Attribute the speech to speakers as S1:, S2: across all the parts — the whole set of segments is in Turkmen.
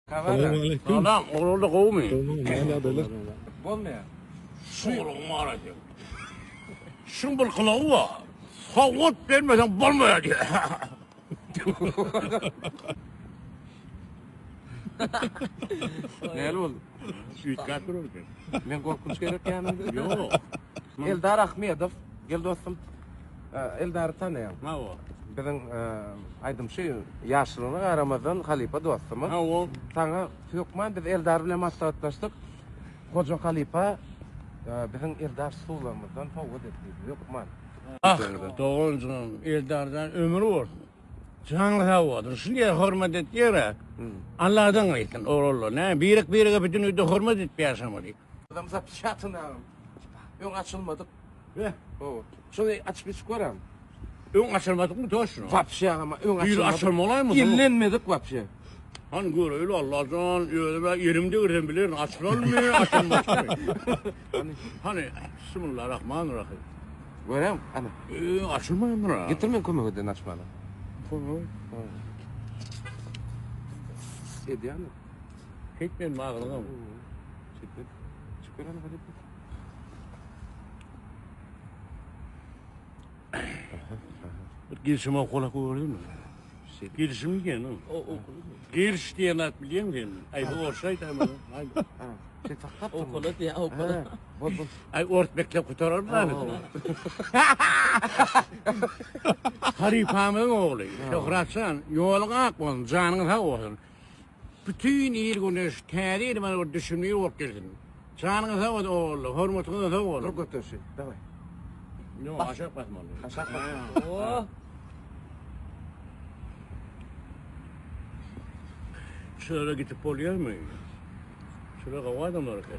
S1: Salam, oglanlar gowumy?
S2: Bolmaýar.
S1: Şu ogluň bar eken. Şuň bir gylygy bar. Sowgat bermeseň bolmaýar diýýär.
S2: Näli boldy?
S1: Üýtgäp durar eken.
S2: Men gorkunç gerek ýanymda.
S1: Ýok.
S2: Eldar Ahmedow, gel dostum. Eldary tanaýaň.
S1: Hawa.
S2: Biziň aýdymçy ýaşlygyna garamazdan halypa dostumyz.
S1: Hawa.
S2: Saňa hökman biz Eldar bilen maslahatlaşdyk. Hoja halypa biziň Eldar suwlarymyzdan sowgat et diýdi. Hökman.
S1: Ah, doganjygym, Eldarjan ömür bolsun. Janyň sag bolsun. Şunday hormat etýär-ä. Alladan gaýtsyn oglanlar. Näme birek-birege bütün öýde hormat edip ýaşamaly.
S2: Adam zapişatyn agam. Öň açylmadyk.
S1: Be.
S2: Hawa. Şony açyp içip göräm.
S1: Öň açylmadykmy toşno?
S2: Wapşe agam, öň açylmadyk.
S1: Bir açylmalaymy?
S2: Ellenmedik wapşe.
S1: Hany göreýli Allajan, özüm-ä elim degirsem bilerin, açylalmy, açylmasmy?
S2: Hany.
S1: Hany, Bismillah-Rahman-Rahym.
S2: Göräm, hany.
S1: Eee, açylmaýandyr-a.
S2: Getir men kömek edeýin açmana.
S1: Kömek?
S2: Edýän.
S1: Şeýtmeýin maglyňam.
S2: Şeýtme. Çyk ber hany halypa.
S1: Bir gelşime okalak gördüňmi? Gelşim diýen. Geliş diýen zat bilýäňmi sen? Aý bu orsa aýdaýmaly.
S2: Sen saklap dur.
S3: Okala diýä, okala.
S2: Bol bol.
S1: Aý ors beklep gutarar mı? Halypamyzyň ogly Şöhratjan, ýoluň ak bolsun, janyň sag bolsun. Bütin il-güne şu täze ýyl mana bir düşümli ýyl bolup gelsin. Janyňyz sag bolsun ogullar, hormatyňyza sag boluň.
S2: Dur göterşi. Daway.
S1: Ýok, aşak basmaly.
S2: Aşak basmaly.
S3: Oh.
S1: Şulara gidip bolýarmy? Şular gowy adamlar eken.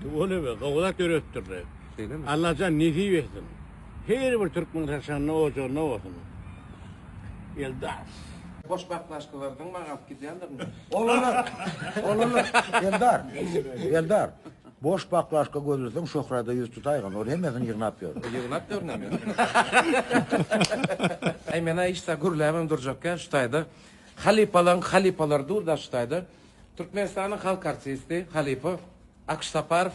S1: Tüweleme, gowy zat döretdirler.
S2: Şeýlemi?
S1: Allajan nesip etsin. Her bir türkmen saçagynda ojagynda bolsun. Eldar.
S2: Boş baklaşkalardan maňa alyp gidýändirmi?
S4: Oglanlar, oglanlar, Eldar, Eldar, boş baklaşka gözleseň Şöhrada ýüz tutaýgyn, ol hemmesini ýygnap ýör.
S2: Ýygnap ýör näme? Aý men-ä hiç zat gürläbem durjak ýa şu taýda. Halypalaryň halypalary dur-da şu taýda. Türkmenistanyň halk artisti, halypa Akyş Saparow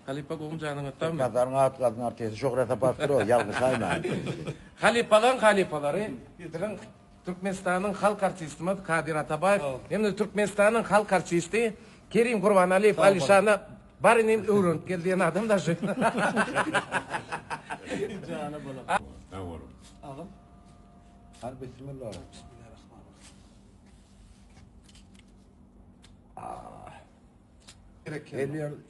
S2: Halypa gowmy janyňyz sagmy?
S4: Türkmenistanyň at gazanan artisti Şöhrat Saparowdyr o, ýalňyşaýmaň.
S2: Halypalaryň halypalary biziň Türkmenistanyň halk artistimiz Kadyr Atabaýew hem-de Türkmenistanyň halk artisti Kerim Gurbanalyýew Alişana bar inim öwrenip gel diýen adam daşy.
S3: Jana bolam.
S1: Sag boluň.
S3: Agam.
S4: Hany bismillah.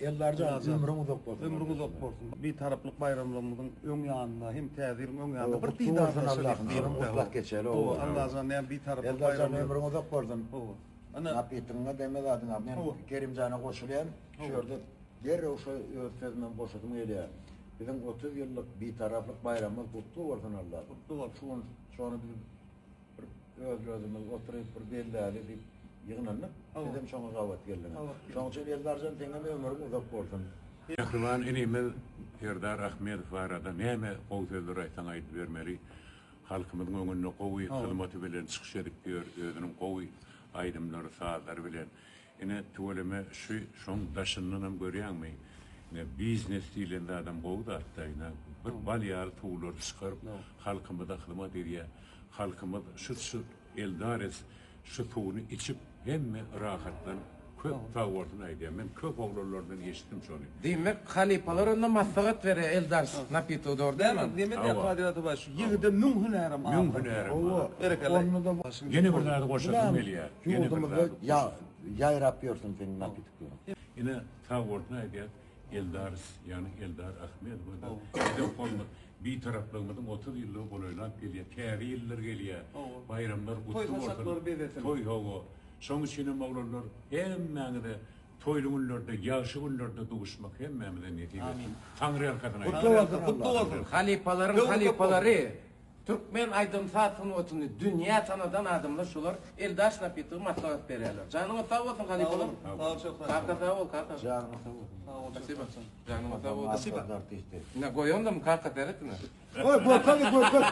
S4: Ellerjan ömrüň uzak bolsun.
S3: Ömrüň uzak bolsun. Bitaraplyk baýramlygymyzyň öň ýanynda hem täze ýylyň öň ýanynda bir
S4: Gutly bolsun
S3: didarlaşalyk
S4: Allahym.
S3: diýip.
S4: Şuny gutlap geçeli.
S3: Hawa, Allajan näme Bitaraplyk
S4: Eldarjan
S3: baýramlygy.
S4: ömrüň uzak bolsun.
S3: Hawa. Ana.
S4: Napitiňe deme zadyňa. Men Kerimjana goşulýan. Şu ýerde derrew şu öz sözümem goşasym gelýär. Biziň 30 ýyllyk Bitaraplyk baýramymyz gutly bolsun Allahym.
S3: Gutly bolsun.
S4: Şu gün şony biz Bir öz-özümiz oturyp bir belläli diýip ýygnandyk. Sizem şoňa gabat geldiňiz. Şonuň üçin Eldarjan seňem ömrüň uzak bolsun.
S1: Mähriban inimiz Serdar Ahmedow barada näme gowy sözler aýtsaň aýdybermeli. Halkymyzyň öňünde gowy hyzmaty bilen çykyş edip ýör, özüniň gowy aýdymlary, sazlary bilen. Ine tüweleme şu şoň daşyndanam görýäňmi ine biznes diýlen zadam gowy zatda ine bir bal ýaly suwlary çykaryp halkymyza hyzmat edýär. Halkymyz şu şu Eldares şu suwuny içip hemme rahatlanyp köp sag bolsun aýdýar. Men köp oglanlardan eşitdim şony.
S2: Diýmek halypalar onda maslahat berýär Eldars napitogy dogry dälmi?
S3: Neme diýýär Kadyr Atabaý şu ýigide müň hünärem az.
S1: Müň hünärem az.
S3: Berekella.
S1: Ýene bir zady goşasym gelýär. Ýene bir
S4: Ýurdumyzda
S1: zady
S4: ýaýrap ýörsün seniň napitogyň.
S1: Ine sag bolsun aýdýar Eldaris ýagny Eldar Ahmedowa-da bize hormat Bitaraplygymyzyň 30 ýyllygy golaýlap gelýär. Täze ýyllar gelýär. Baýramlar gutly bolsun. Toý hawa. Şoň üçinem oglanlar hemmäňize toýly günlerde, ýagşy günlerde duşmak hemmämize nesip etsin. Taňryýalkasyn aýdýan.
S4: Gutly bolsun.
S3: Gutly bolsun.
S2: Halypalaryň halypalary Türkmen aýdym-saz sungatyny dünýä tanadan adamlar şular Eldaş Napitowy maslahat berýärler. Janyňyz sag bolsun halypalar.
S3: Sag bol Şöhrat.
S2: Kaka sag bol kaka.
S4: Janyňyz sag bolsun.
S3: Sag bol
S2: Spasibo.
S3: Şöhratjan.
S2: Janyňyz sag bolsun.
S4: Spasibo.
S2: Ine goýandym kaka seret ine.
S4: Goý görkez görkez.